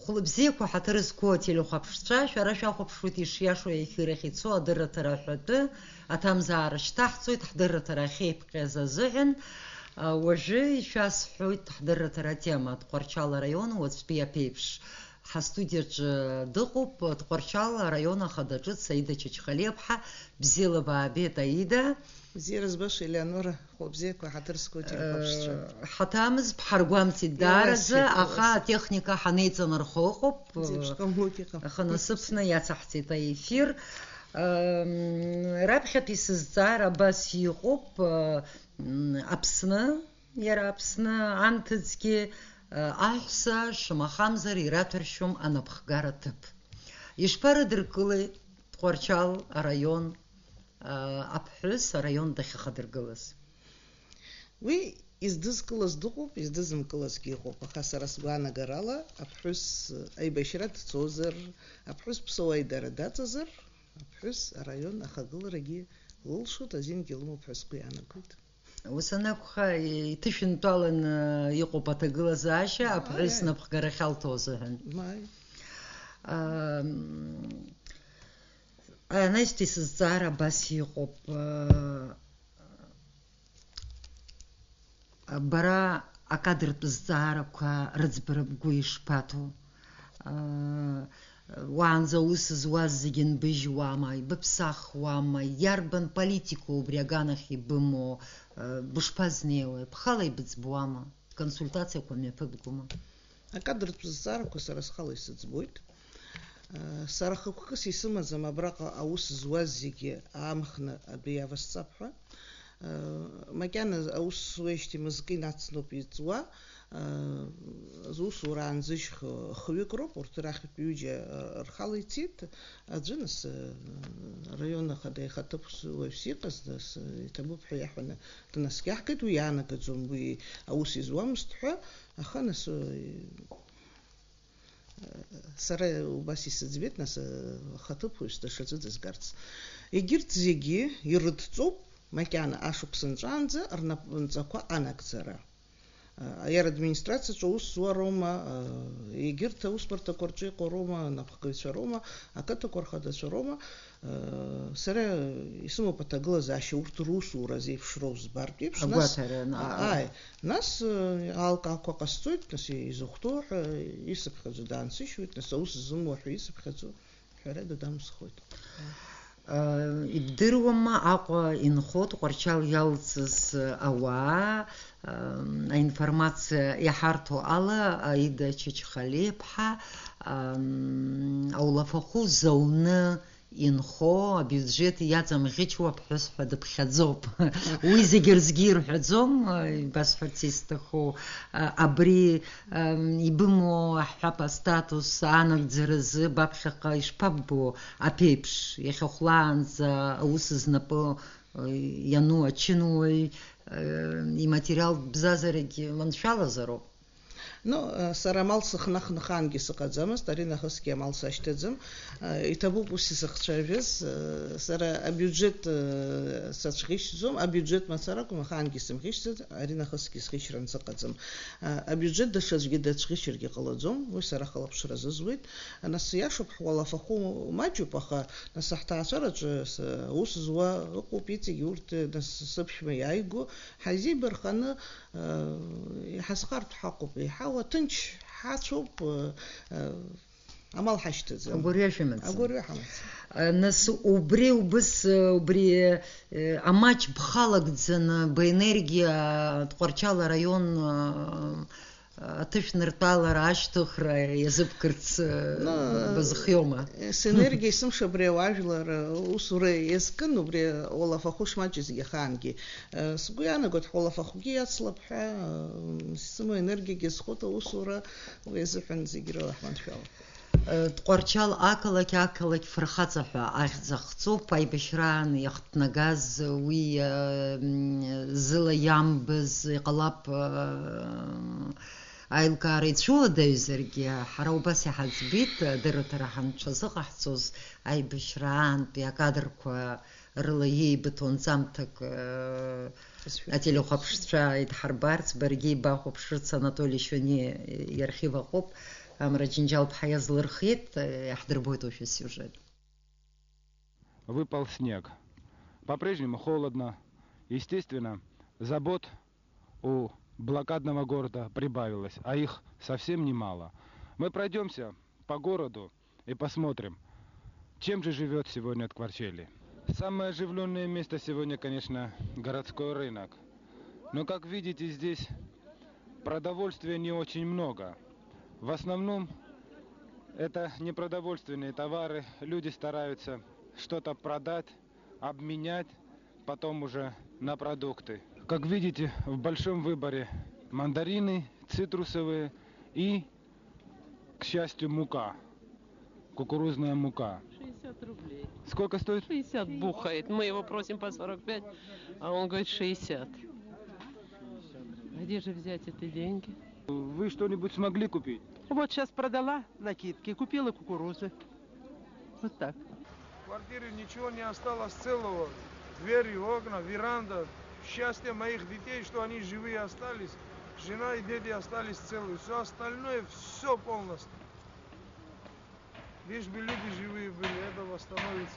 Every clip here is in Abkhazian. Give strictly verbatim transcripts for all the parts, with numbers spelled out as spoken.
Хәлыбзиақәа, ҳаҭыр зқәу ателехәаԥшцәа, шәара шәахәаԥшуеит ишиашоу аефир ахь ицо адырраҭара аҳәатәы, аҭамзаара шьҭаҳҵоит ҳдырраҭара ахьеиԥҟьаз азыҳәан. Уажәы ишәасҳәоит ҳдырраҭара атема, Тҟәарчал араион уаҵәтәи аԥеиԥш. Ҳастудиаҿы дыҟоуп Тҟәарчал араион ахада ҿыц Саида Чачхалиаԥҳа. Бзиала баабеит, Аида. Бзиара збаша, Елеонора. Хәлыбзиақәа, ҳаҭыр зқәу ателехәаԥшцәа. Ҳаҭамыз бҳаргәамҵит даараӡа, аха атехника ҳанеиҵанархо ыҟоуп. Зеиԥш ҟамлогьы ыҟам. Аха насыԥны иацаҳҵеит аефир. Ам, раԥхьатәи сызҵаара абас иҟоуп, ам, Аԥсны, иара Аԥсны анҭыҵгьы, а, аҳәса шамахамзар ираҭәаршьом анапхгара ҭыԥ. Ишԥарыдыркылеи Тҟәарчал араион, а, аԥҳәыс араион дахьахадыргылаз? Уи издызкылаз дыҟоуп, издызымкылазгьы ыҟоуп, аха сара сгәаанагарала, аԥҳәыс аибашьра дцозар, аԥҳәыс ԥсуа аидара даҵазар, аԥҳәыс араион ахагыларагьы лылшоит, азингьы лымоуп ҳәа сгәы иаанагоит. Ус анакәха, иҭышәынтәаланы иҟоуп аҭагылазаашьа, аԥҳәыс напхгарахь алҭо азыҳәан. Мааи. Ам, анаҩстәи сызҵаара абас иҟоуп. А, Бара акадртә зҵаарақәа рыӡбара бгәы ишԥаҭоу? Аа, уаанӡа аус зуаз зегьы нбыжьуама, ибыԥсахуама, иарбан политикоу убри аганахь ибымоу, аа, бышԥазнеиуеи, бхала ибыӡбуама, консультациақәа мҩаԥыбгома? Акадртә зҵаарақәа сара схала исыӡбоит. Сара хықәкыс исымаӡам абраҟа аус зуаз зегьы аамхны адәы иавасҵап ҳәа. Макьана аус зуеижьҭеи мызкы инацноуп иҵуа. Зусура аанзыжьх хҩык роуп, урҭ рахьтә ҩыџьа рхала ицеит. Аӡәы, нас, араион ахада ихаҭыԥуаҩс иҟаз, нас, иҭабуп ҳәа иаҳәаны днаскьаҳгеит, уи иаанагаӡом, уи аус изуамызт ҳәа, аха, нас, Сара убас исыӡбеит, нас, ахаҭыԥуаҩс даҽаӡәы дызгарц. Егьырҭ зегьы ирыдҵоуп макьана ашықәс нҵәаанӡа рнапынҵақәа анагӡара. Аиар администрациаҿы аус зуа роума, егьырҭ аусбарҭақәа рҿы иҟоу роума, анапхгаҩцәа роума, ақыҭақәа рхадацәа роума, Сара исымоуп аҭагылазаашьа, урҭ русура зеиԥшроу збартә еиԥш, нас, Агәаҭара, а, ааи, нас, э, алкаақәа ҟасҵоит, нас изыхәҭоу ҳәа исыԥхьаӡо даансышьуеит, нас аус зымуа ҳәа исыԥхьаӡо ҳәарада дамсхоит. А, ибдыруама, Аҟәа инхо Тҟәарчал иалҵыз ауаа, а, аинформациа иҳарҭо ала, Аида Чачхалиаԥҳа, ам, аулафахәы зауны инхо, абиуџьеҭ иаҵамӷьычуа аԥҳәыс ҳәа дыԥхьаӡоуп. Уи зегьы рзгьы ирҳәаӡом, ибасҳәарц исҭаху, а, абри, ам, ибымоу аҳәап астатус анагӡаразы баԥхьаҟа ишԥаббо аԥеиԥш, иахьа хәлаанӡа аус знапы, а, иану ачынуаҩ, а, иматериалтә бзазарагь маншәалазароуп. Ну, э, сара амал сыхнахны ахаангьы сыҟаӡамызт, ари нахысгьы амал сашьҭаӡам. Э, иҭабуп ус исыхцәажәаз. Э, сара абиуџьеҭ, э, сацәӷьышьӡом, абиуџьеҭ мацара акәым, ахаангьы сымӷьышьӡаӡ, ари нахысгьы сӷьычран сыҟаӡам. Э, абиуџьеҭ даҽаӡәгьы дацәӷьычыргьы ҟалаӡом, уи сара ахылаԥшра азызуеит. Нас, иашоуп, ҳуалафахәы маҷуп, аха нас ҳҭаацәараҿы с-, аус зуа ыҟоуп, иҵегь урҭ, э, нас сыԥшәма иааигәоу ҳазибарханы, Иҳазхартә ҳаҟоуп, еиҳау аҭынч ҳацәоуп, амал ҳашьҭаӡам. Агәырҩа шәымаӡам. Агәырҩа ҳамаӡам. Нас убри убыс, убри, амаҷ бхалагӡаны, баенергиа Тҟәарчал араион аҭышәныртәалара ашьҭыхра иазыбкырц, ну, базхиома? Сенергиа исымша абри ауаажәлар усура иазкын, убри уалафахәы шмаҷызгьы ахаангьы. Э, сгәы иаанагоит, ҳуалафахәгьы иацлап ҳәа, э, сымоу енергиагьы азхоит аусура, уи азыҳәан зегь рыла ҳманшәалоуп. Э, Тҟәарчал ақалақь, ақалақь фырхаҵа ҳәа ахьӡ ахҵоуп, аибашьраан иахҭнагаз уи, э, м, зыла иамбыз, иҟалап, э, аилкаара ицәуадаҩзаргьы, ҳара убас иҳаӡбеит, адырраҭара ҳанҽазыҟаҳҵоз, аибашьраантәи акадрқәа рыла иеибыҭон ҵамҭак, э, Исҳәеит. Ателехәаԥшцәа идҳарбарц, баргьы ибахәаԥшырц, Анатоли Шьониа иархив аҟоуп. Амра Џьынџьал-ԥҳа иазлырхиеит, иаҳдырбоит уажәы асиужет. Выпал снег. По-прежнему холодно. Естественно, забот у блокадного города прибавилось, а их совсем немало. Мы пройдёмся по городу и посмотрим, чем же живёт сегодня Ткварчели. Самое оживлённое место сегодня, конечно, городской рынок. Но, как видите, здесь продовольствия не очень много. В основном это непродовольственные товары. Люди стараются что-то продать, обменять, потом уже на продукты. Как видите, в большом выборе мандарины, цитрусовые и, к счастью, мука, кукурузная мука. Шестьдесят рублей. Сколько стоит? Шестьдесят бухает. Мы его просим по сорок пять, а он говорит шестьдесят. Где же взять эти деньги? Вы что-нибудь смогли купить? Вот сейчас продала накидки, купила кукурузы. Вот так. В квартире ничего не осталось целого. Двери, окна, веранда. Счастье моих детей, что они живые остались. Жена и дети остались целые. Все остальное, все полностью. Лишь бы люди живые были, это восстановится.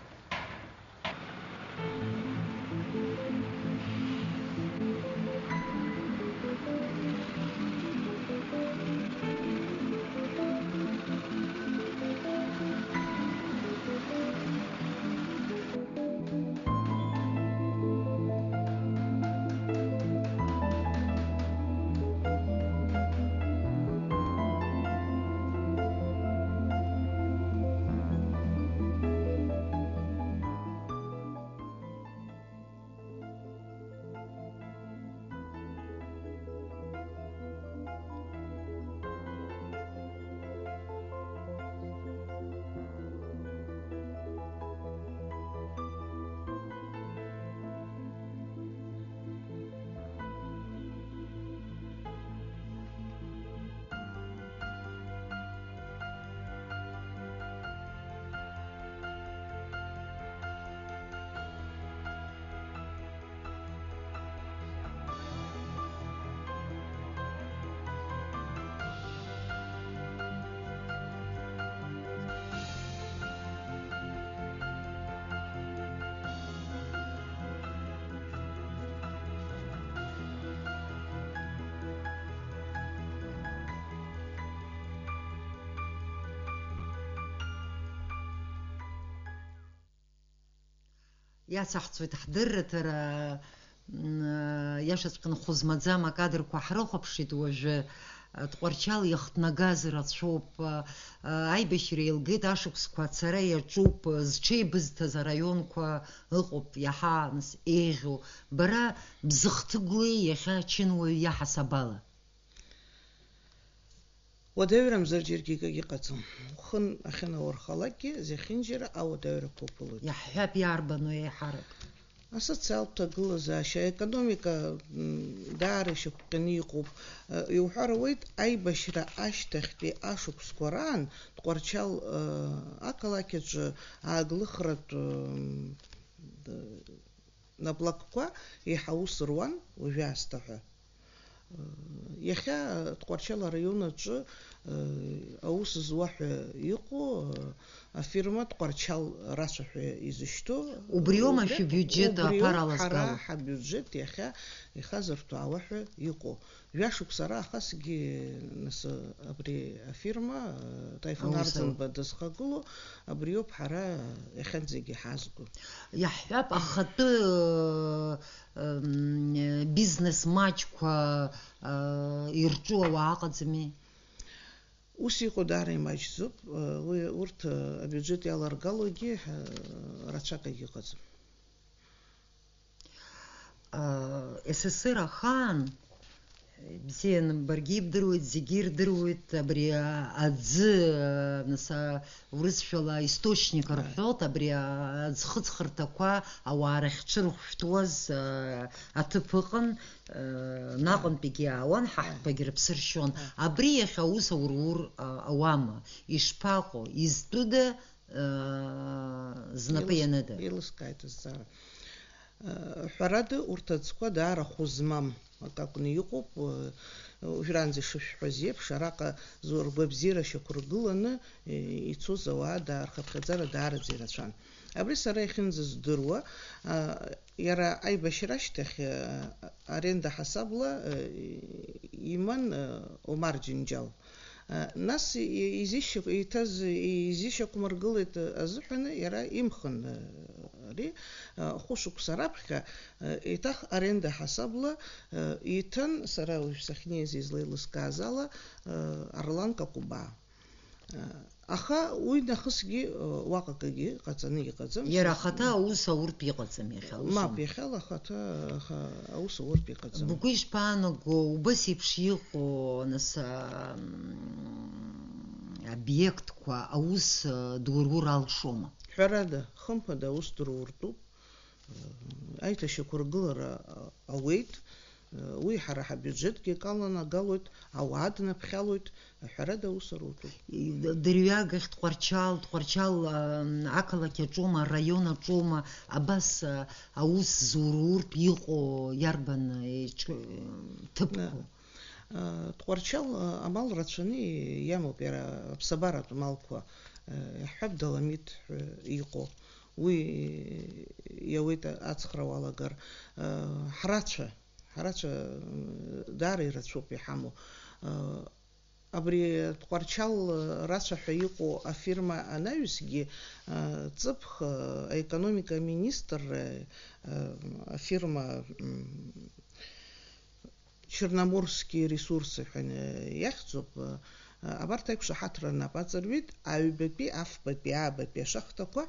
Иацаҳҵоит ҳдырраҭара, м, иашаҵәҟьаны хәы змаӡам акадрқәа ҳрыхәаԥшит уажәы. Тҟәарчал иахҭнагаз рацәоуп. Аибашьра еилгеит ашықәсқәа ацара иаҿуп, зҽеибызҭаз араионқәа ыҟоуп иаҳа, нас, еиӷьу. Бара бзыхҭыгәлеи иахьа ачынуаҩ иаҳасабала? Уадаҩрамзар џьаргьы акгьы ҟаҵом. Ухы ахьынаурхалакгьы, зехьынџьара ауадаҩрақәа уԥылоит. Иаҳҳәап, иарбану еиҳарак? Асоциалтә ҭагылазаашьа, аекономика, м, даара ишьақәҟьаны иҟоуп. Э, иуҳәар ауеит, аибашьра ашьҭахьтәи ашықәсқәа раан Тҟәарчал, э, ақалақь аҿы ааглыхратә, м, д-, наплакқәа еиҳа аус руан, уажәы аасҭа ҳәа. Иахьа Тҟәарчал араион аҿы, э, аус зуа ҳәа иҟоу, э, афирма Тҟәарчал рацәа ҳәа изышьҭоу, убриоума убри, шәыбиуџьет убриоуп аԥара ҳара алазгало? Ҳабиуџьет иахьа ихазырҭәаауа ҳәа иҟоу. Жәашықәса раахысгьы, нас, абри афирма, э, Таифун Аус Арӡынба ауп. Дызхагылоу, абриоуп ҳара иахьанӡагьы ҳазго. Иаҳҳәап, ахатәы, э, м, бизнес маҷқәа, э, ирҿу ауаа ыҟаӡами? Ус иҟоу даара имаҷӡоуп. Уи, урҭ, э, абиуџьет иаларгалогьы, э, рацәак агьыҟаӡам. Э, С С С Р ахаан, бзианы баргьы ибдыруеит, зегьы ирдыруеит, абри, а, аӡы, а, нас, а, урысшәала источник, ааи, рҳәоит, абри, а, аӡхыҵхырҭақәа ауаа рахь дшырхәышәтәуаз, а, аҭыԥ ыҟан, а, наҟынтәигьы иаауан, ҳаҳҭқәагьы рыԥсы ршьон. Ааи. Абри иахьа аус аурур, а, ауама? Ишԥаҟоу? Изтәыда, а, знапы илыс-, ианыда? Илыскааит азҵаара. Ҳәарада, урҭ аӡқәа даара хәы змам акы акәны иҟоуп. Уажәраанӡа ишышәҳәаз еиԥш, араҟа зу-, ргәабзиара шьақәыргыланы, ицоз ауаа даа-, рхыԥхьаӡара даараӡа ирацәан. Абри сара иахьынӡаздыруа, а, иара аибашьра ашьҭахь, а, аренда ҳасабла, а, иман, а, Омар Џьынџьал. А, нас и-, изышьақә-, иҭаз, изышьақәмыргылеит азыҳәаны иара имхын, а, ари, а, хәышықәса раԥхьа, а, еиҭах аренда ҳасабла, а, иҭан, сара уажә сахьнеиз излеилыскааз ала, а, Арлан Какәыбаа. Аха уи нахысгьы, уаҟа акгьы ҟаҵаны иҟаӡам. Иара ахаҭа аус ауртә иҟаӡам иахьа, усоума? Мап, иахьала ахаҭа, аха, аус ауртә иҟаӡам. Бгәы ишԥаанаго, убас еиԥш иҟоу, нас, а, м, обиектқәа аус, а, дурур алшома? Ҳәарада, хымԥада аус дуруртәуп. Аиҭашьақәыргылара ауеит, уи ҳара ҳабиуџьетгьы акаланагалоит, ауаа днаԥхьалоит, ҳәарада, аус арутәуп. Дырҩагахь Тҟәарчал, Тҟәарчал, а, ақалақь аҿоума, араион аҿоума, абас, а, аус зуруртә иҟоу иарбан, е, ҿ-, ҭыԥқәоу? Тҟәарчал амал рацәаны иамоуп иара аԥсабаратә малқәа, иаҳҳәап, Доламит ҳәа иҟоу. Уи иауеит ацхрауалагар. Ҳрацәа, ҳрацәа даара ирацәоуп иҳамоу. Абри Тҟәарчал рацәа ҳәа иҟоу афирма анаҩсгьы, ҵыԥх аекономика аминистрра афирма, Черноморские ресурсы ҳәа иахьӡуп. Абарҭ аиқәшаҳаҭра нап аҵарҩит, аҩбатәи, афбатәи, аабатәи ашахтақәа,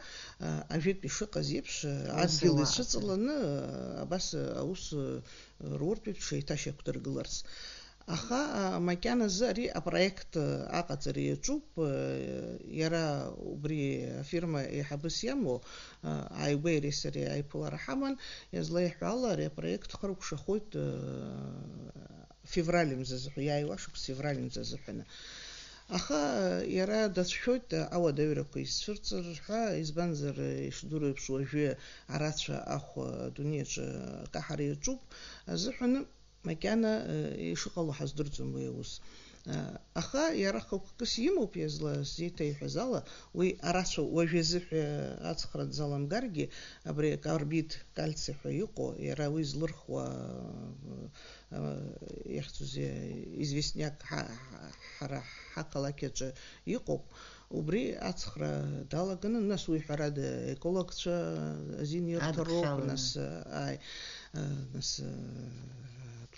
ажәытә ишыҟаз еиԥш, адгьыл ицәыҵаланы, абас аус руртә еиԥш еиҭашьақәдыргыларц. Аха, а, макьаназы ари апроект, а, аҟаҵара иаҿуп, а, иара убри афирма еиҳабыс иамоу, а, ааигәа иареи сареи аиԥылара ҳаман, иазлеиҳәо ала, ари апроект хыркәшахоит, а, февраль мза азыҳәа, иааиуа ашықәс февраль мза азыҳәаны. Аха, а, иара дацәшәоит, а, ауадаҩрақәа изцәырҵыр ҳәа, избанзар, а, ишдыру еиԥш, уажәы арацәа ахә, а, адунеи аҿы акаҳара иаҿуп азыҳәаны, макьана, э, ишыҟало ҳаздырӡом уи аус. Э, аха иара хықәкыс имоуп, иазла-, сзеиҭеиҳәаз ала, уи арацәа уажәазыҳәа ацхра дзаламгаргьы, абри акарбид кальци ҳәа иҟоу, иара уи злырхуа, э, э, ихьӡузеи, известняк ҳа-, ҳа-, ҳара ҳақалақь аҿы иҟоуп. Убри ацхра далаганы, нас уи, ҳәарада, аекологцәа азин ирҭароуп, адкылара. Нас, ааи, нас,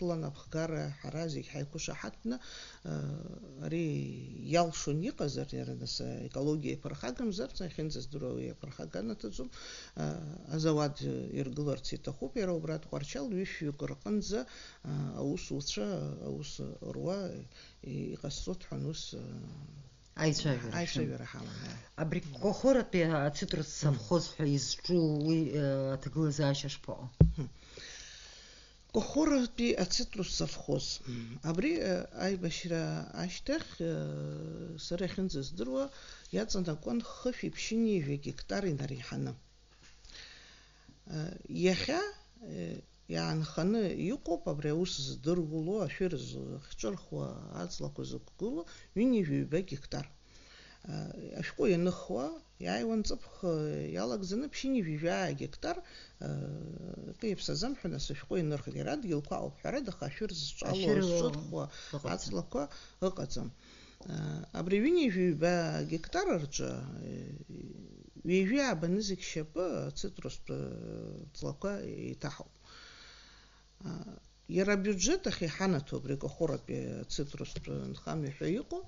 атәыла напхгара ҳара зегь ҳаиқәышаҳаҭны, ари иалшон иҟазар, иара нас аекологиа иаԥырхагамзар, иахьынӡаздыруа уи аԥырхага анаҭаӡом, азауад иргыларц иҭахуп, иара убра Тҟәарчал ҩышәҩык рҟынӡа аусуцәа аус руа иҟасҵоит ҳәа ус, Аицәажәара. Аицәажәара ҳаман, ааи. Абри Кохоратәи ацитрус совхоз ҳәа изҿу уи, э, аҭагылазаашьа шԥаҟоу? Кохоратәи ацитрус совхоз. Абри, э, аибашьра ашьҭахь, э, сара иахьынӡаздыруа, иаҵанакуан хышәи ԥшьынҩажәи гектар инареиҳаны. Э, иахьа, э, Иаанханы иҟоуп абри аус здыруло, ашәыр зыхҿырхуа, аҵлақәа зықәгылоу ҩынҩажәи ҩба гектар. Ашәҟәы ианыхуа, иааиуан ҵыԥх иалагӡаны ԥшьынҩажәи жәаа гектар, акы иаԥсаӡам ҳәа, нас ашәҟәы ианырхит. Иара адгьылқәа ауп, ҳәарада, аха ашәыр зҿало, ашәыр зҿырхуа ыҟаӡам. Аҵлақәа ыҟаӡам. Абри ҩынҩажәи ҩба гектар рҿы, ҩажәи ааба нызқь шьапы ацитрустә ҵлақәа еиҭаҳауп. Иара абиуџьет ахь иҳанаҭо абри Кохоратәи ацитрустә нхамҩа ҳәа иҟоу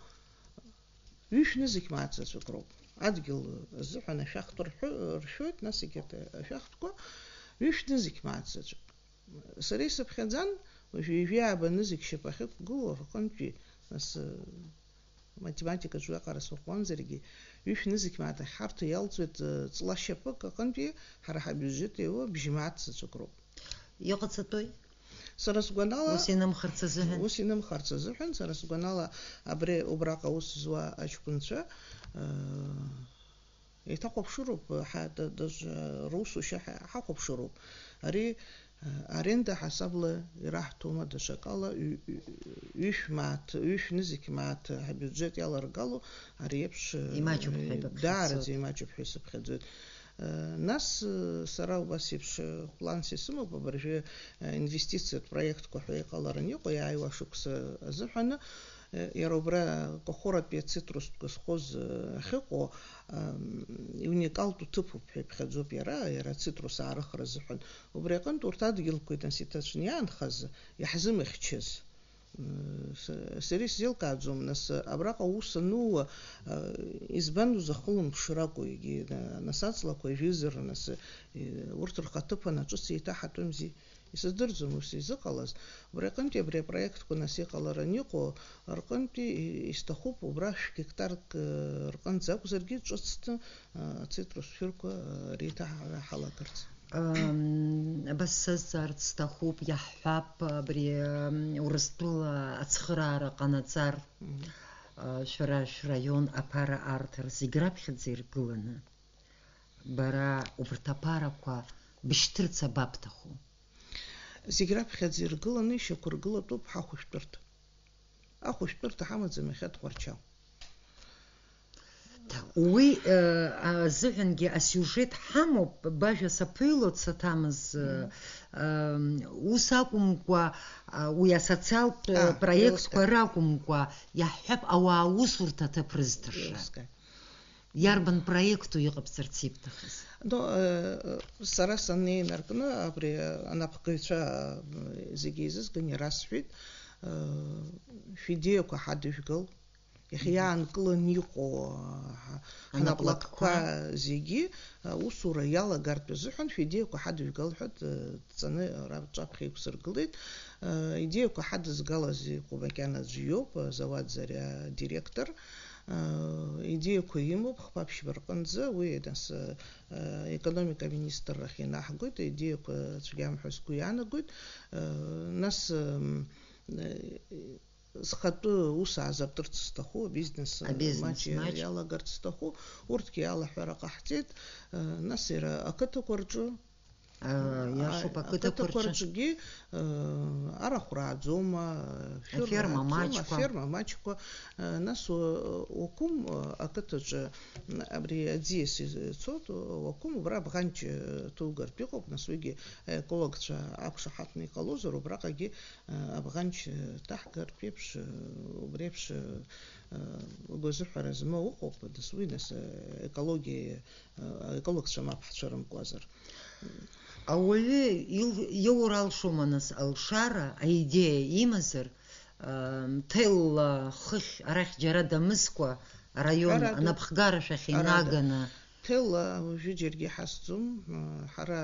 ҩышә нызқь мааҭ заҵәык роуп. Адгьыл азыҳәан ашәахтә рҳәо-, ршәоит, нас егьырҭ ашәахтәқәа ҩышә нызқь мааҭ заҵәык. Сара исыԥхьаӡан, уажә ҩажәи ааба нызқь шьапы ахьықәгылоу рҟынтәи, нас, математикаҿ уиаҟара сыӷәӷәамзаргьы, ҩышә нызқь мааҭ ахь ҳарҭо иалҵуеит, ҵла шьапык аҟынтәи ҳара ҳабиуџьет иоуа бжьмааҭ заҵәык роуп. Иҟаҵатәуи? Сара сгәанала, ус инымхарц азыҳәан? Ус инымхарц азыҳәан, сара сгәанала, абри убраҟа аус зуа аҷкәынцәа, э, еиҭахәаԥшыроуп, ҳа-, д-, д-, русушьа ҳа-, ҳахәаԥшыроуп. Ари, э, аренда ҳасабла ираҳҭома, даҽакала, ҩ-, ҩ-, ҩышә мааҭ, ҩышә нызқь мааҭ ҳбиуџьет иаларгало, ари еиԥш, э, Имаҷуп ҳәа ибыԥхьаӡоит. Даараӡа имаҷуп ҳәа исыԥхьаӡоит. Э, нас, э, сара убас еиԥш, э, планс исымоуп, абыржәы, э, инвестициатә проектқәа ҳәа иҟаларан иҟоу, иааиуа шықәса азыҳәаны, э, иара убра Кахоратәи ацитрустә колхоз, э, ахьыҟоу, ам, иуникалтә ҭыԥуп ҳәа иԥхьаӡоуп иара, иара ацитрус аарыхра азыҳәан. Убри аҟынтә урҭ адгьылқәа, нас, иҭацәны иаанхаз, иаҳзымыхьчаз. М, с-, сара исзеилкааӡом, нас, абраҟа аус анууа, а, избан узахылымԥшракәу, егьи, на-, нас аҵлақәа жәызар, нас, э, урҭ рхаҭыԥан аҿыц еиҭаҳатәымзи? Исыздырӡом ус изыҟалаз. Убри аҟынтәи абри апроектқәа, нас, иҟаларан иҟоу рҟынтәи и-, исҭахуп убра шә-гектарк, э, рҟынӡа акәзаргьы ҿыцны, э, ацитрус шәырқәа, э, реиҭаҳара ҳалагарц. Ам, абас сазҵаарц сҭахуп, иаҳҳәап, абри, ам, Урыстәыла ацхыраара ҟанаҵар, Мгм. а, шәара шәраион аԥара арҭар зегь раԥхьаӡа иргыланы, бара убарҭ аԥарақәа бышьҭырц абабҭаху? Зегь раԥхьаӡа иргыланы ишьақәыргылатәуп ҳахәышәтәырҭа. Ахәышәтәырҭа ҳамаӡам иахьа Тҟәарчал. Уи, э, азыҳәангьы асиужет ҳамоуп, бажәа саԥыҩлоит саҭамыз, э, Мгм. э, ус акәымкәа, а, уи асоциалтә, э, А, проектқәа еилыскааит. Ракәымкәа, иаҳҳәап, ауаа аусурҭа аҭыԥ рызҭаша. Еилыскааит. Иарбан проекту иҟабҵарц ибҭахыз? Но, э, сара саннеинаркны, абри, э, анапхгаҩцәа, э, зегьы еизызган ирасҳәеит, э, шәидеиақәа ҳадыжәгыл, иахьа Мгм. иаанкыланы иҟоу, э, ҳа-, Анаплакқәа. Ҳанаплакқәа зегьы, э, усура иалагартә азыҳәан шәидеиақәа ҳадыжәгыл ҳәа, э, дҵаны ара-, ҿаԥхьа иқәсыргылеит. Э, идеиақәа ҳадызгалаз иҟоу макьана аӡәы иоуп, э, Зауад Зариа директор. Э, идеиақәа имоуп, хԥа-ԥшьба рҟынӡа, уи, нас, э, економика аминистррахь инаҳгоит, идеиақәа цәгьам ҳәа сгәы иаанагоит. Э, нас, м, э, зхатәы ус аазыртырц зҭаху, абизнес, э, Абизнес маҷ маҷ. Иалагарц зҭаху, урҭгьы алаҳәара ҟаҳҵеит. Э, нас иара ақыҭақәа рҿы, Иашоуп, ақыҭақәа ақыҭақәа рҿы. Рҿгьы, э, арахә рааӡома, шәыр Аферма рааӡома, маҷқәа. Аферма маҷқәа, э, нас у-, уақәым, э, ақыҭаҿы, м, абри аӡиас ицоит, уақәым, убра абӷанҷ, э, ҭугартә иҟоуп, нас уигьы аекологцәа ақәшаҳаҭны иҟалозар, убраҟагьы, э, абӷанҷ, э, ҭаҳгартә еиԥш, э, убри еиԥш, э, э, гәазыҳәара змоу ыҟоуп, нас уи, нас, э, екологиа аекологцәа мап ҳцәырымкуазар. Ауаҩы ил-, иоур алшома, нас, алшара, аидеиа имазар, ам, ҭелла хыхь арахь џьара дамыскәа, араион Ҳәарада. Анапхгара шәахь Ҳәарада. Инаганы? Ҭелла уажәы џьаргьы ҳасӡом, ҳара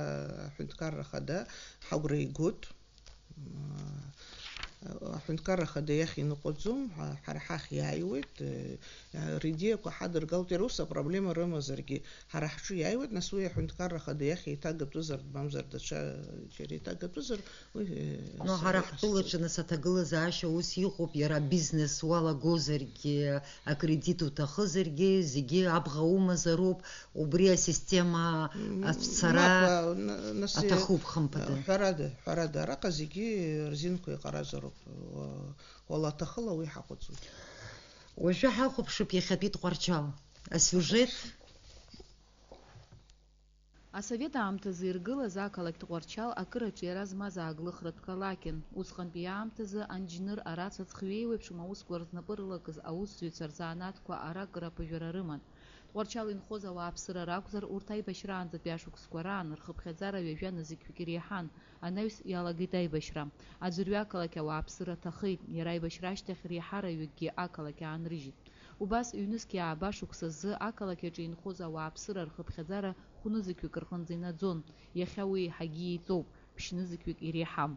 аҳәынҭқарра хада ҳагәра игоит. Аҳәынҭқарра Ахада иахь иныҟәаӡом, ҳа-, ҳара ҳахь иааиуеит, э, ридеиақәа ҳадыргалт, иара ус апроблема рымазаргьы, ҳара ҳҿы иааиуеит, нас уи аҳәынҭқарра Ахада иахь еиҭагатәызар, мамзар даҽа џьара еиҭагатәызар, уи, э, Но са-, ҳара са-, ҳтәылаҿы, нас, аҭагылазаашьа ус иҟоуп, иара абизнес уалагозаргьы, акредит уҭахызаргьы, зегьы абӷа умазароуп, убри асистема М, ацәцара мап, а, н-, нас, э, аҭахуп, хымԥада. Ҳәарада, ҳәарада, араҟа зегьы рзинқәа еиҟаразароуп. Уа-, уалаҭахыла уи ҳаҟәыҵуеит. Уажәы ҳахәаԥшып иахьатәи Тҟәарчал асиужет. Асовет аамҭазы иргылаз ақалақь Тҟәарчал акыраҿы иара змаз ааглыхратә қалақьын. Усҟантәи аамҭазы анџьныр арацәа ҵхҩеиуеиԥшым аусқәа рзнапы рылакыз аусзуҩцәа рзанааҭқәа ара акыр аԥыжәара рыман. Тҟәарчал инхоз ауааԥсыра ракәзар, урҭ аибашьраанӡатәи ашықәсқәа раан рхыԥхьаӡара ҩажәа нызқьҩык иреиҳан, анаҩс иалагеит аибашьра. Аӡәырҩы ақалақь ауааԥсыра ҭахеит, иара аибашьра ашьҭахь реиҳараҩыкгьы ақалақь аанрыжьит. Убас ҩнызқь ааба шықәса азы ақалақь аҿы инхоз ауааԥсыра рхыԥхьаӡара хә-нызқьҩык рҟынӡа инаӡон, иахьа уи еиҳагьы еиҵоуп, ԥшь-нызқьҩык иреиҳам.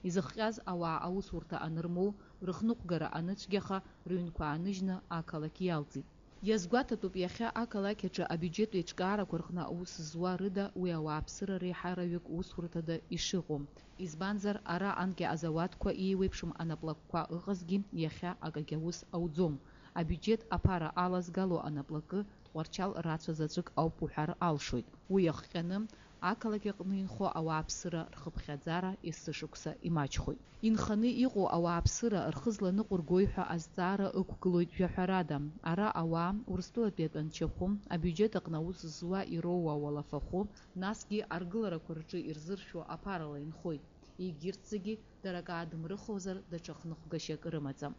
Изыхҟьаз ауаа аусурҭа анырмоу, рыхныҟәгара аныцәгьаха, рыҩнқәа ааныжьны ақалақь иалҵит. Иазгәаҭатәуп иахьа ақалақь аҿы абиуџьеттә еиҿкаарақәа рҟны аус зуа рыда уи ауааԥсыра реиҳараҩык усурҭада ишыҟоу. Избанзар, ара анкьа азауадқәа еиуеиԥшым анаплакқәа ыҟазгьы, иахьа акагьы аус ауӡом. Абиуџьет аԥара алазгало анаплакы Тҟәарчал рацәа заҵәык ауп уҳәар алшоит. Уи иахҟьаны, Ақалақь аҟны инхо ауааԥсыра рхыԥхьаӡара есышықәса имаҷхоит. Инханы иҟоу ауааԥсыра рхы зланыҟәыргои ҳәа азҵаара ықәгылоит жәаҳәарада. Ара ауаа, Урыстәылатәи атәанчахәы, абиуџьет аҟны аус зуа ироуа ауалафахәы, насгьы аргыларақәа рҿы ирзыршәо аԥарала инхоит. Егьырҭ зегьы дара акы аадмырыхозар, даҽа хныҟәгашьак рымаӡам.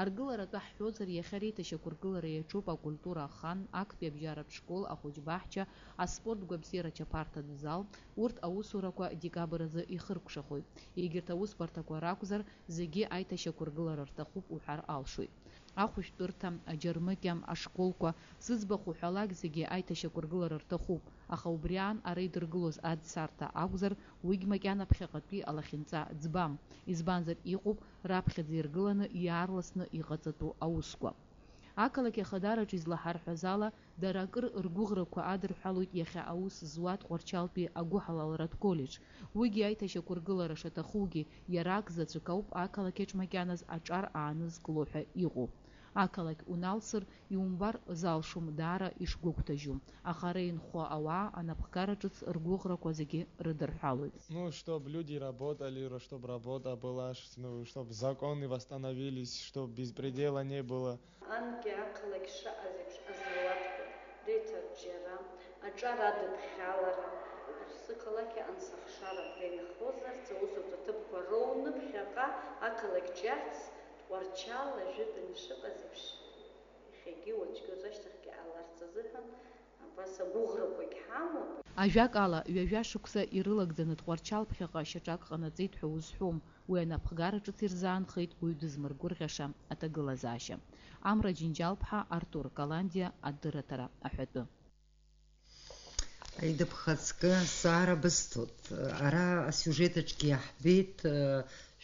Аргылара атәы ҳҳәозар, иахьа реиҭашьақәыргылара иаҿуп акультура ахан, актәи абжьаратә школ, ахәыҷбаҳча, аспорт гәабзиара ачаԥарҭатә зал, урҭ аусурақәа декабр азы ихыркәшахоит. Егьырҭ аусбарҭақәа ракәзар, зегьы аиҭашьақәыргылара рҭахуп уҳәар алшоит. Ахәышәтәырҭа, аџьармыкьа, ашколқәа, зыӡбахә уҳәалак, зегьы аиҭашьақәыргылара рҭахуп, аха убри аан ара идыргылоз аӡсарҭа акәзар, уигь макьана ԥхьаҟатәи алахьынҵа ӡбам, избанзар, иҟоуп раԥхьаӡа иргыланы иаарласны иҟаҵатәу аусқәа. Ақалақь Ахадараҿы излаҳарҳәаз ала, дара акыр ргәыӷрақәа адырҳәалоит иахьа аус зуа Тҟәарчалтәи агәыҳалалратә коллеџь. Уигьы аиҭашьақәыргылара шаҭахугьы, иара акзаҵәык ауп ақалақь аҿы макьаназ аҿар аанызкыло ҳәа иҟоу. Ақалақь уналсыр, иумбар залшом даара ишгәыгәҭажьу, аха ара инхо ауаа анапхгара ҿыц ргәыӷрақәа зегьы рыдырҳәалоит. Ну, чтоб люди работали, ра-, чтоб работа была, ш-, ну, чтоб законы восстановились, чтоб беспредела не было. Анкьа ақалақь шаҟаз еиԥш азауадқәа реиҭарҿиара, аҿар адыԥхьалара, аԥсықалақь анцәахшара ргәы инхозарц аусутә аҭыԥқәа роуны ԥхьаҟа ақалақь ҿиарц Тҟәарчал ажәытәан ишыҟаз еиԥш, иахьагьы уаҵәгьы уаҵәашьҭахьгьы ҟаларц азыҳәан абас агәыӷрақәагь ҳамоуп. Ажәакала, ҩажәа шықәса ирылагӡаны Тҟәарчал ԥхьаҟа шьаҿак ҟанаҵеит ҳәа узҳәом, уи анапхгара ҿыц ирзаанхеит уаҩ дызмыргәырӷьаша аҭагылазаашьа. Амра Џьынџьал-ԥҳа, Артур Каландиа, адырраҭара аҳәатәы. Аида, бхаҵкы, асаара бысҭоит. Ара асиужет аҿгьы иаҳбеит,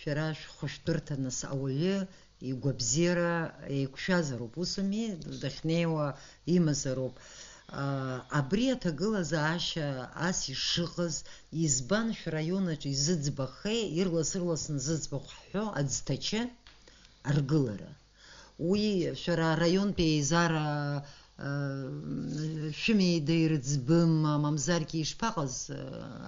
шәара шәхәышәтәырҭа, нас, ауаҩы игәабзиара еиқәшәазароуп, усами, дахьнеиуа имазароуп. Абри аҭагылазаашьа ас ишыҟаз, избан шәраион аҿы изыӡбахеи, ирлас-ырласны зыӡбахә ҳҳәо аӡҭачы аргылара? Уи шәара араионтәи еизара, э, шәымеида ирыӡбыма, мамзаргьы ишԥаҟаз, э,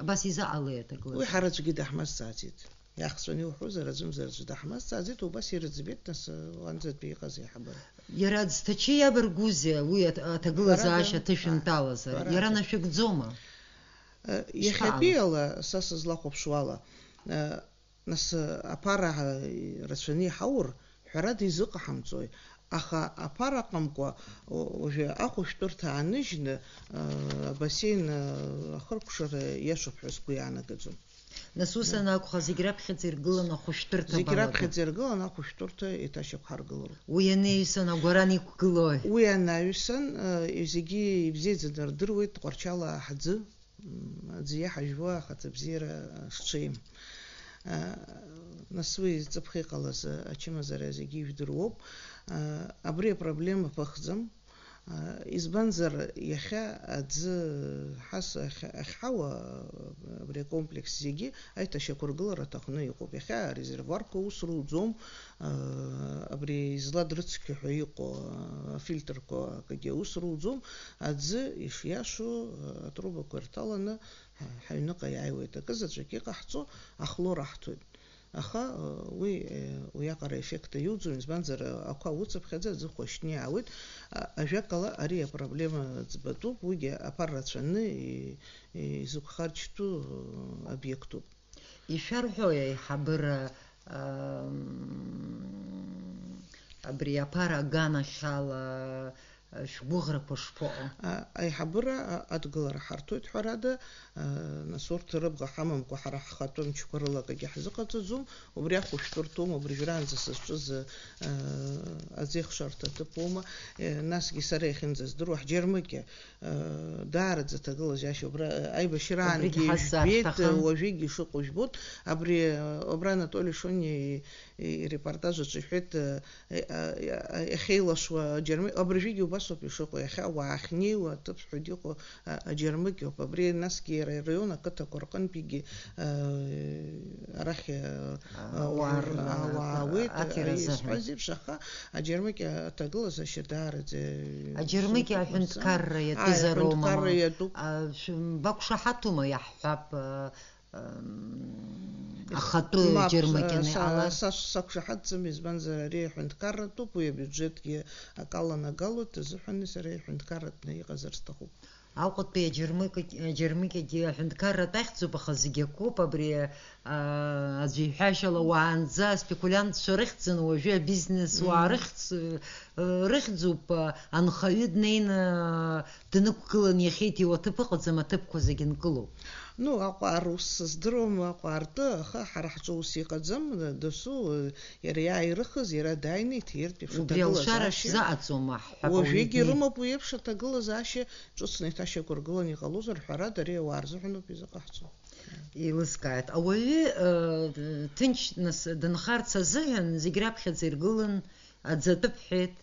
абас изыҟалеи аҭагылазаашьа? Уи ҳара аӡәгьы даҳмазҵааӡеит. Иахҵәаны иуҳәозар, аӡәымзар аӡәы даҳмазҵааӡеит, убас ирыӡбеит, нас, э, уанӡатәи иҟаз аиҳабыра. Иара аӡҭачы иабаргәузеи уи аҭ-, аҭагылазаашьа ҳәарада, аҭышәынтәалазар? Ҳәарада. Иара нашәыгӡома? Э, ишԥаҟало? Иахьатәиала, са сызлахәаԥшуала, э, Нас, аԥара рацәаны иҳаур, ҳәарада, изыҟаҳамҵои? Аха аԥара аҟамкәа, уажәы ахәышәтәырҭа ааныжьны, абасеин ахыркәшара иашоуп ҳәа сгәы иаанагаӡом. Нас ус анакәха, зегь раԥхьаӡа иргыланы ахәышәтәырҭа балагоуп. Зегь раԥхьаӡа иргыланы ахәышәтәырҭа еиҭашьақәҳаргылароуп. Уи анаҩсан агәаран иқәгылои? Уи анаҩсан, зегьы ибзиаӡаны рдыруеит Тҟәарчал аҳ ӡы. М, аӡы иаҳажәуа ахаҵабзиара шҽеим. А, нас уи ҵыԥх иҟалаз ачымазара зегьы ижәдыруоуп. А, абри апроблема ԥыхӡам. А, избанзар, иахьа аӡы ҳас-, ахь-, ахьҳауа, абри акомплекс зегьы аиҭашьақәыргылара аҭахны иҟоуп. Иахьа арезервуарқәа аус руӡом, а, абри излад рыцқьа ҳәа иҟоу, а, афильтрқәа акгьы аус руӡом. Аӡы ишиашоу, а, атрубақәа ирҭаланы, ҳа-, ҳаҩныҟа иааиуеит. Акы заҵәык иҟаҳҵо ахлор аҳҭоит. Аха, а, уи, э, уиаҟара еффект аиуӡом, избанзар, а, ақәа уцыԥхьаӡа аӡы хәашьны иаауеит. А, ажәакала, ари апроблема ӡбатәуп, уигьы аԥара рацәаны и-, и-, изықәхарџьтәу, э, обиектуп. Ишәарҳәои аиҳабыра, ам, абри аԥара аганахьала шәгәыӷрақәа шԥаҟоу? А, аиҳабыра, а, адгылара ҳарҭоит, ҳәарада, а, нас урҭ рыбӷа ҳамамкәа ҳара ҳхатәы мчқәа рыла акгьы ҳзыҟаҵаӡом, убри ахәышәтәырҭоума, абыржәраанӡа сызҿыз, а, аӡеихшарҭа аҭыԥ аума, э, насгьы сара иахьынӡаздыруа, ҳџьармыкьа, даараӡа аҭагылазаашьа убра, аибашьраангьы убригьы ҳазҵаар жәбеит, сҭахым. Уажәыгь ишыҟоу жәбоит. Абри, убра Анатоли Шониа и-, и-, ирепортаж аҿы иҳәеит, иахьеилашуа аџьармыкьа, абыржәгьы убасоуп ишыҟоу, иахьа уаахьнеиуа аҭыԥҳәагьы иҟоу, а, аџьармыкьоуп. Абри насгьы иара араион ақыҭақәа рҟынтәигьы, а, арахь, а, ауаа рнанагон. Ауаа ауеит, Аҭира азыҳәан. Исҳәаз еиԥш, аха аџьармыкьа аҭагылазаашьа даараӡа Аџьармыкьа исымоуп, аҳәынҭқарра ус, иатәызароума? Аҳәынҭқарра иатәуп. А, шәы-, бақәшаҳаҭума, иаҳҳәап, а, ам, ахатәы Мап, џьармыкьаны са, ала? Са, сақәшаҳаҭӡам, избанзар, ари аҳәынҭқарратәуп, уи абиуџьетгьы акы аланагалоит, азыҳәан сара иҳәынҭқарратәны иҟазар сҭахуп. Аҟәатәи аџьармыкьагь-, аџьармыкьагьы аҳәынҭқарратә ахьӡуп, аха зегь акоуп, абри, аа, аӡәы иҳәашьала уаанӡа аспекулиантцәа рыхьӡын, уажәы абизнесуаа Мм. рыхьӡ-, рыхьӡуп, анхаҩы днеины днықәгылан иахьеиҭиуа аҭыԥ ыҟаӡам, аҭыԥқәа зегь нкылоуп. Ну, Аҟәа рус сыздыруам, Аҟәа ртәы, аха ҳара ҳҿы ус иҟаӡам, досу, иара иааирыхыз, иара дааины иҭиртә еиԥш Убри алшара аҭагылазаашьа. Шәзаҟаҵома, ҳҳәап, Уажәыгьы ауаҩы днеи- рымоуп уи еиԥш аҭагылазаашьа, ҿыцны иҭашьақәыргыланы иҟалозар, ҳәарада, ари ауаа рзыҳәаноуп изыҟаҳҵо. Еилыскааит. Ауаҩы, э, ҭынч нас дынхарц азыҳәан зегь раԥхьаӡа иргылан, аӡатәы бҳәеит,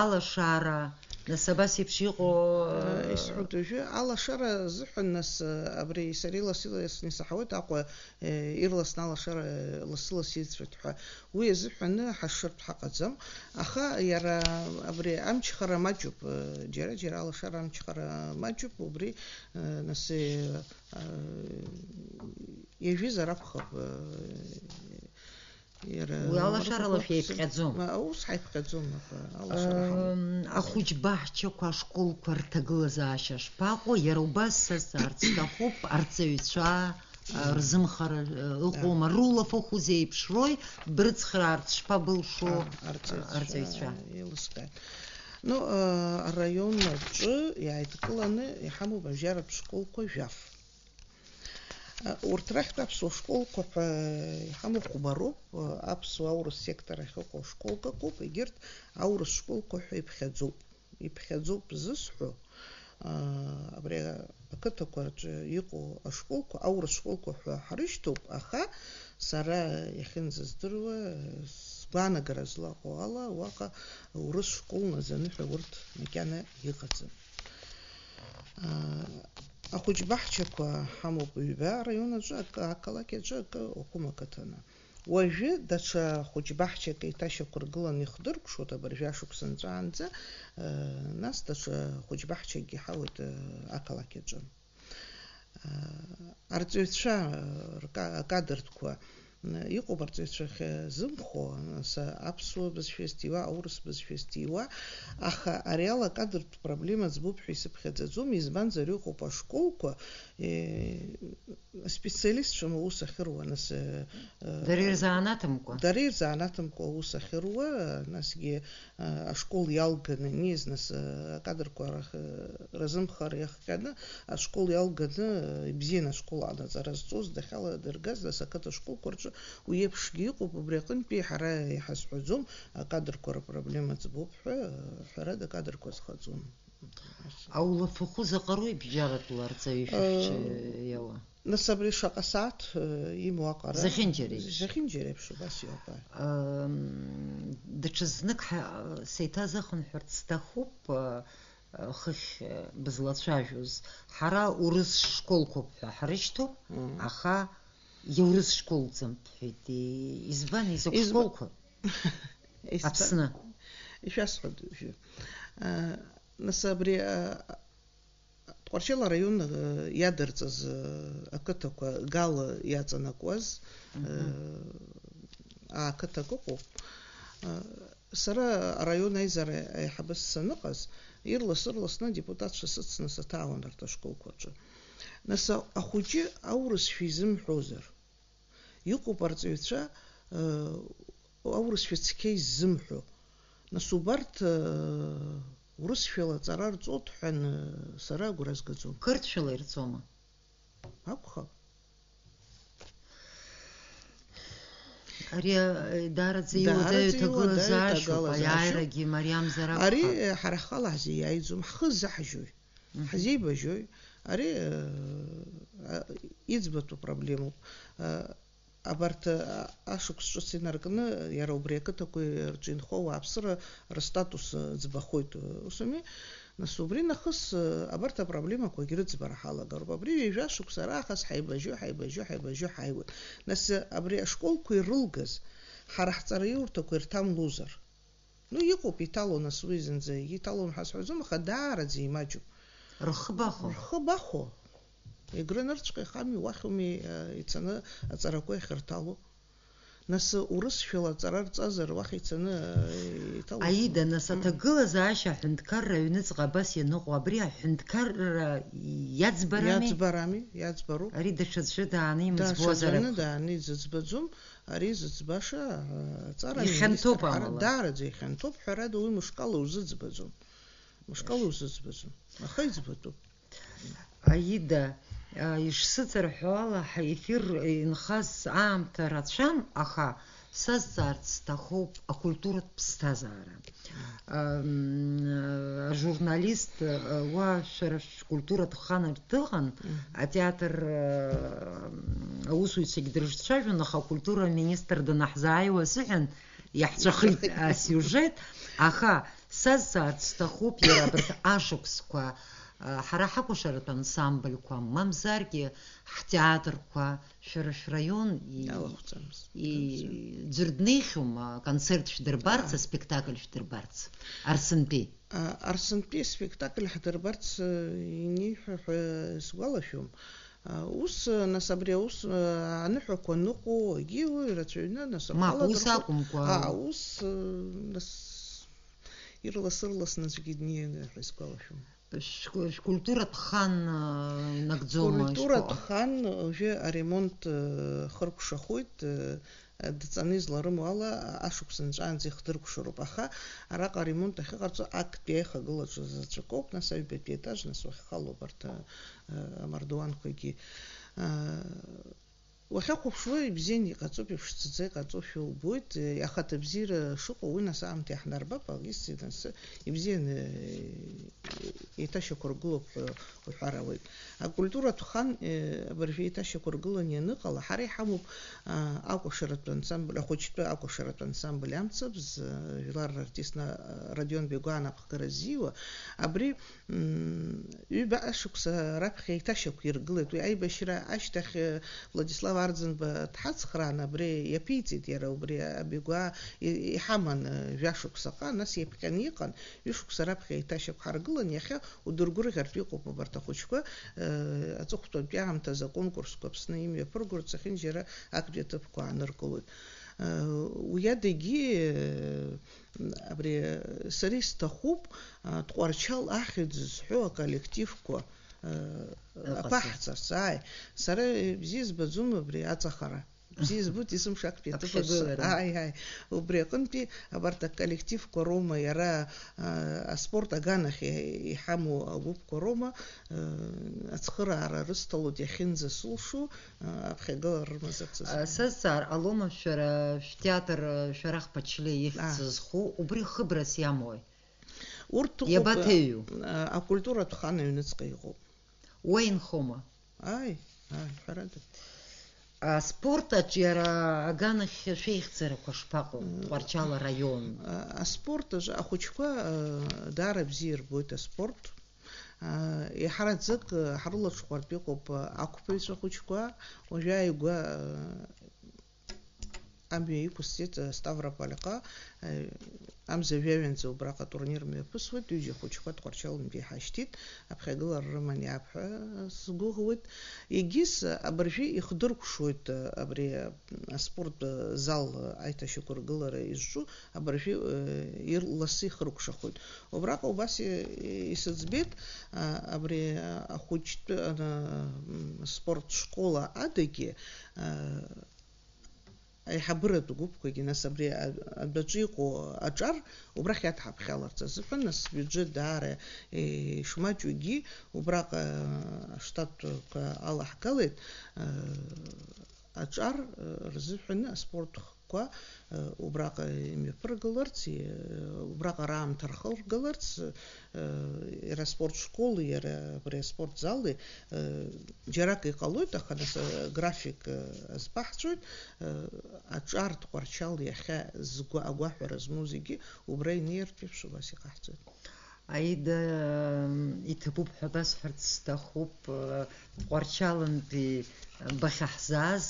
алашара, нас абас еиԥш иҟоу, Э, исҳәоит уажәы, алашара азыҳәан, нас, э, абри сареи ласи-ласны исаҳауеит Аҟәа, э, ирласны алашара, э, лассы-лассы ицәоит ҳәа. Уи азыҳәаны ҳашшыртә ҳаҟаӡам, аха иара абри амчхара маҷуп, џьара-џьара алашара амчхара маҷуп, убри, нас, иажәызар акәхап, иара Уи алашарала шәеиԥҟьаӡом. Ус ҳаиԥҟьаӡом, аха алашара ҳамоуп. Ам, ахәыҷбаҳчақәа ашколқәа рҭагылазаашьа шԥаҟоу? Иара убас сазҵаарц сҭахуп, арҵаҩцәа, а, рзымхара, а, ыҟоума? Рулафахәы зеиԥшрои, брыцхраарц шԥабылшо, А, арҵаҩцәа, арҵаҩцәа? Еилыскааит. Ну, а, араион аҿы иааидкыланы иҳамоуп абжьаратә школқәа жәаф. А, урҭ рахьтә аԥсуа школқәа ҳәа иҳамоу хәба роуп, а, аԥсуа аурыс сектор ахьыҟоу школк акоуп, егьырҭ аурыс школқәа ҳәа иԥхьаӡоуп. Иԥхьаӡоуп зысҳәо, аа, абри ақыҭақәа рҿы иҟоу ашколқәа, аурыс школқәа ҳәа ҳрышьҭоуп, аха сара иахьынӡаздыруа, сгәаанагара злаҟоу ала, уаҟа урыс школ наӡаны ҳәа урҭ макьана иҟаӡам. Аа, ахәыҷбаҳчақәа ҳамоуп ҩба араион аҿы, акы ақалақь аҿы, акы Оқәым ақыҭаны. Уажәы даҽа хәыҷбаҳчак еиҭашьақәыргыланы ихдыркәшоит абыржәы ашықәс нҵәаанӡа, э, нас даҽа хәыҷбаҳчакгьы ҳауеит, э, ақалақь аҿы. Э, арҵаҩцәа, э, рка-, акадртәқәа, э, иҟоуп арҵаҩцәа ахьазымхо, нас аԥсуа бызшәа иазҭиуа, аурыс бызшәа иазҭиуа, аха ари ала акадртә проблема ӡбуп ҳәа исыԥхьаӡаӡом, избанзар, иҟоуп ашколқәа, э, Специалистцәам аус ахьыруа, нас, э, э, Дара ирзаанаҭымкәа. Дара ирзаанаҭымкәа аус ахьыруа, насгьы, э, ашкол иалганы инеиз, нас, э, акадрқәа рахь, э, рзымхара иахҟьаны, ашкол иалганы, э, ибзианы ашкол анаҵара зҵоз дахьаладыргаз, нас ақыҭа школқәа рҿы уи еиԥшгьы ыҟоуп, убри аҟынтәи ҳара иҳазҳәаӡом, акадрқәа рпроблема ӡбоуп ҳәа, э, ҳәарада, акадрқәа зхаӡом. Аулафахәы заҟароу ибжьаратәла арҵаҩы шәышәҽы Э, иауа? Нас абри шаҟа сааҭ, э, имоу аҟара? Зехьынџьара еиԥш. Зехьынџьара еиԥш убас иоуп, ааи. Ам, даҽазнык ҳа-, сеиҭазыхынҳәырц сҭахуп, а, а, хыхь, а, бызлацәажәоз. Ҳара урыс школқәоуп ҳәа ҳрышьҭоуп, Мм. аха иаурыс школӡам бҳәеит. И-, избан, изакә Изба-, школқәа? Изба-, Аԥсны. Ишәасҳәоит уажәы. А, нас абри, а, Тҟәарчал араион, э, иадырҵаз, э, ақыҭақәа Гала иаҵанакуаз, Мгм. э, ақыҭак ыҟоуп. Э, сара араион аизара аиҳабыс саныҟаз, ирлас-ырласны адепутатцәа сыцны саҭаауан арҭ ашколқәа рҿы. Нас а-, ахәыҷы аурысшәа изымҳәозар? Иҟоуп арҵаҩцәа, э, аурысшәа цқьа иззымҳәо. Нас убарҭ, э, урысшәала аҵара рҵоит ҳәа, э, сара агәра згаӡом. Қырҭшәала ирҵома? Акәхап. Ари, э, даараӡа иуадаҩу Даараӡа иуадаҩу ҭагылазаашьоуп, ҭагылазаашьоуп. Аиааирагьы мариамзар акәхап. Ари, э, ҳара ҳхала ҳзеиааиӡом, ҳхы заҳжьои? Мгм. Ҳзеибажьои? Ари, э, а, иӡбатәу проблемоуп. Э, абарҭ, а, ашықәс ҿыц инаркны, иара убри ақыҭақәеи рҿы инхо ауааԥсыра рыстатус, э, ӡбахоит, э, ус ами? Нас убри нахыс, э, абарҭ апроблемақәагь рыӡбара ҳалагароуп. Абри ҩажәа шықәса раахыс ҳаибажьо, ҳаибажьо, ҳаибажьо ҳааиуеит. Нас, э, абри ашколқәа ирылгаз, ҳара ҳҵараиурҭақәа ирҭамлозар. Ну, иҟоуп, иҭало, нас, уи зынӡа иҭалом ҳәа сҳәаӡом, аха даараӡа имаҷуп. Рхы бахәо? Рхы бахәо. Егры нырцәҟа ихами, уахьуми, э, ицаны аҵарақәа иахьырҭало. Нас, урысшәала аҵара рҵазар, уахь ицаны, э, иҭалоит. Аида, нас, аҭагылазаашьа аҳәынҭқарра аҩныҵҟа абас ианыҟоу, абри аҳәынҭқарра иаӡбарами? Иаӡбарами, иаӡбароуп. Ари даҽаӡәы дааны имыӡбозар акәхап. Даҽаӡәы дааны изыӡбаӡом. Ари зыӡбаша, а, аҵара ихьанҭоуп, аминистр, ҳара, амала, даараӡа ихьанҭоуп, ҳәарада, уи мышкала узыӡбаӡом. Мышкала узыӡбаӡом. Аха иӡбатәуп. Аида, а, ишсыҵарҳәо ала, ҳаефир инхаз аамҭа рацәан, аха сазҵаарц сҭахуп акультуратә ԥсҭазаара. Ам, ажурналист, а, уа шәара шәкультуратә хан дыҟан, мгм, атеатр, а, аусзуҩцәагь дрыҿцәажәон, аха акультура аминистр данаҳзааиуа азыҳәан иаҳҵәахит асиужет, аха сазҵаарц сҭахуп иара абарҭ ашықәсқәа, а, ҳара ҳакәашаратә ансамбльқәа, мамзаргьы ҳтеатрқәа, шәара шәраион и-, иалахәӡамызт, и-, иалахәӡам. Ӡәыр днеихьоума, аконцерт шәдырбарц, аа, аспектакль шәдырбарц, Арсынтәи? А, Арсынтәи аспектакль ҳдырбарц, э, инеиҳәа ҳәа сгәалашәом. А, ус, э, нас, абри аус, э, аныҳәақәа ныҟәо, егьи уи ирацәаҩны, нас, мап, рхала ус дырхо-, акәымкәа. А, ус, э, нас, ирлас-ырласны аӡәгьы днеины ҳәа сгәалашәом. Шәку-, шәкультуратә хан, э, нагӡома, шәкультуратә ишԥаҟоу? Хан уажәы аремонт, э, хыркәшахоит, э, дҵаны изларымоу ала, ашықәс нҵәаанӡа ихдыркәшароуп, аха араҟа аремонт ахьыҟарҵо актәи аихагылаҿы заҵәык ауп, нас аҩбатәи етаж, нас уахьхало абарҭ, а, а, амардуанқәагьы. А, уахьахәаԥшуа ибзианы иҟаҵоуп, иԥшӡаӡа иҟаҵошәа убоит, аха аҭабзиара шыҟоу уи нас аамҭа иаҳнарбап, егьыс нас ибзианы, а, еиҭашьақәыргылоуп ҳәа уҳәар ауеит. Акультуратә хан, э, абыржәы еиҭашьақәыргылан ианыҟала, ҳара иҳамоуп, а, акәашаратә ансамбль, ахәыҷтәы акәашаратә ансамбль Амцабз, э, жәлар рартист на-, Родион Бегәаа анапхгара ззиуа. Абри, м, ҩба ашықәса раԥхьа еиҭашьақәиргылеит. Уи аибашьра ашьҭахь, э, Владислав Арӡынба дҳацхраан, абри иаԥиҵеит иара, убри Абегәаа и-, иҳаман, э, жәашықәсаҟа, нас иаԥҟьаны иҟан, ҩышықәса раԥхьа еиҭашьақәҳаргылан, иахьа удыргәырӷьартә иҟоуп абарҭ ахәыҷқәа, э, аҵыхәтәантәи аамҭазы аконкурсқәа Аԥсны имҩаԥыргоит, зехьынџьара актәи аҭыԥқәа ааныркылоит. Э, уи адагьы, э, абри, э, сара исҭахуп, а, Тҟәарчал ахьӡ зҳәо аколлективқәа, э, ыҟазар, аԥаҳҵарц, ааи. Сара бзиа избаӡом абри аҵахара. Бзиа избоит, есымша актәи аҭыԥ аԥхьагылара. Ааи, ааи. Убри аҟынтәи абарҭ аколлективқәа роума, иара, а, аспорт аганахь иҳ-, иҳамоу агәыԥқәа роума, а, ацхыраара рысҭалоит иахьынӡасылшо, а, аԥхьагылара рымазарц азы. А, сазҵаар ҟалома, шәара шәтеатр, а, Шәарах Ԥачлеи ихьӡ, аа, зху, убри хыбрас иамои? Урҭ ыҟоуп, иабаҭеиҩу? А, акультуратә хан аҩныҵҟа иҟоуп. Уа инхома? Ааи, ааи, ҳәарада. Аспорт аҿиара аганахь шәеихьӡарақәа шԥаҟоу? М, Тҟәарчал араион. А, аспорт аҿы ахәыҷқәа, а, даара бзиа ирбоит аспорт. А, еиҳараӡак, а, ҳрылаҽхәартә иҟоуп, а, ақәԥаҩцәа хәыҷқәа, уажәы ааигәа, а, амҩа иқәысҵеит, э, Ставропольҟа, э, амза жәаҩанӡа убраҟа атурнир мҩаԥысуеит, ҩыџьа хәыҷқәа Тҟәарчалнтәи иҳашьҭит, аԥхьагылара рыман иаап ҳәа сгәыӷуеит. Егьыс, э, абыржәы ихдыркәшоит, э, абри, э, аспорттә, э, зал, э, аиҭашьақәыргылара изҿу, абыржәы, э, ир-, лассы ихыркәшахоит. Убраҟа убас и-, и-, исыӡбеит, а, абри, а, ахәыҷтәы, ана, м, спорт школа адагьы, а, аиҳабыратә гәыԥқәагьы, нас абри а-, адәаҿы иҟоу аҿар убрахь иадҳаԥхьаларц азыҳәан, нас сбиуџьет даара, е, ишмаҷугьы убраҟа аштатқәа алаҳгалеит, а, аҿар, а, рзыҳәаны аспорт хкқәа, а, убраҟа имҩаԥыргаларц, е, убраҟа раамҭа рхыргаларц, Иара аспорт школи, иара абри аспорт зали, џьарак иҟалоит, аха нас, аграфик азбаҳҵоит, аҿар Тҟәарчал иахьа згәа-, агәаҳәара змоу зегьы убра инеиртә еиԥш убас иҟаҳҵоит. Аида, иҭабуп ҳәа басҳәарц сҭахуп, Тҟәарчалантәи бахьаҳзааз,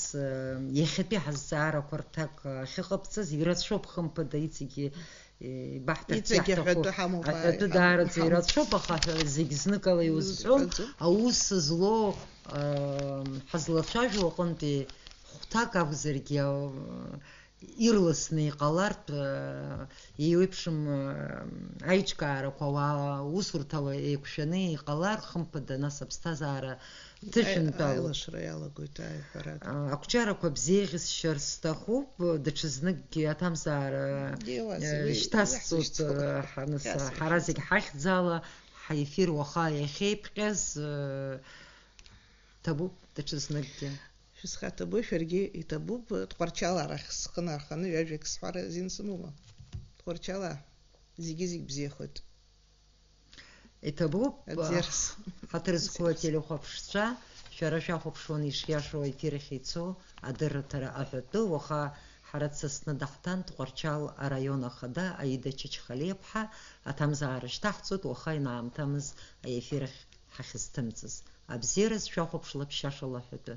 иахьатәи ҳазҵаарақәа рҭак ахьыҟабҵаз ирацәоуп, хымԥада, иҵегьы ибаҳҭарц Иҵегьы иаҳҭаху аҳәатәы ҳамоуп, аҳәатәы ҳамоуп, даараӡа ҳамоуп. Ирацәоуп, аха ҳәа зегь зныкала иузҳәом. Иузҳәаӡом. Аус злоу, ҳазлацәажәо аҟынтәи хәҭак акәзаргьы, ирласны иҟалартә, еиуеиԥшым аиҿкаарақәа, ауаа усурҭала еиқәшәаны иҟалар, хымԥада, нас аԥсҭазаара ҭышәынтәалоуп. Аилашра иалагоит, ааи, ҳәарада. Ақәҿиарақәа бзиа еиӷьысшьар сҭахуп, даҽазныкгьы аҭамзаара Иуазеи, уи шьҭасҵоит, иаҳзышьҭоу. Ҳаныс-, Иаҳзышьҭоу. Ҳара зегь ҳахьӡала, ҳефир уаха иахьеиԥҟьаз, ҭабуп даҽазныкгьы. Шәысхаҭабу, шәаргьы иҭабуп, Тҟәарчал арахь схы нарханы ҩажәак сҳәар азин сымоума? Тҟәарчал, зегьы-зегь бзиахоит. Иҭабуп, Аӡиарс. Ҳаҭыр зқәу ателехәаԥшцәа, шәара шәахәаԥшуан ишиашоу аефир ахь ицо адырраҭара аҳәатәы. Уаха ҳара дсасны даҳҭан Тҟәарчал араион ахада Аида Чачхалиаԥҳа, аҭамзаара шьҭаҳҵоит, уаха инаамҭамыз аефир ахь ҳахьызҭымҵыз. Абзиараз шәахәаԥшла ԥшьашала аҳәатәы.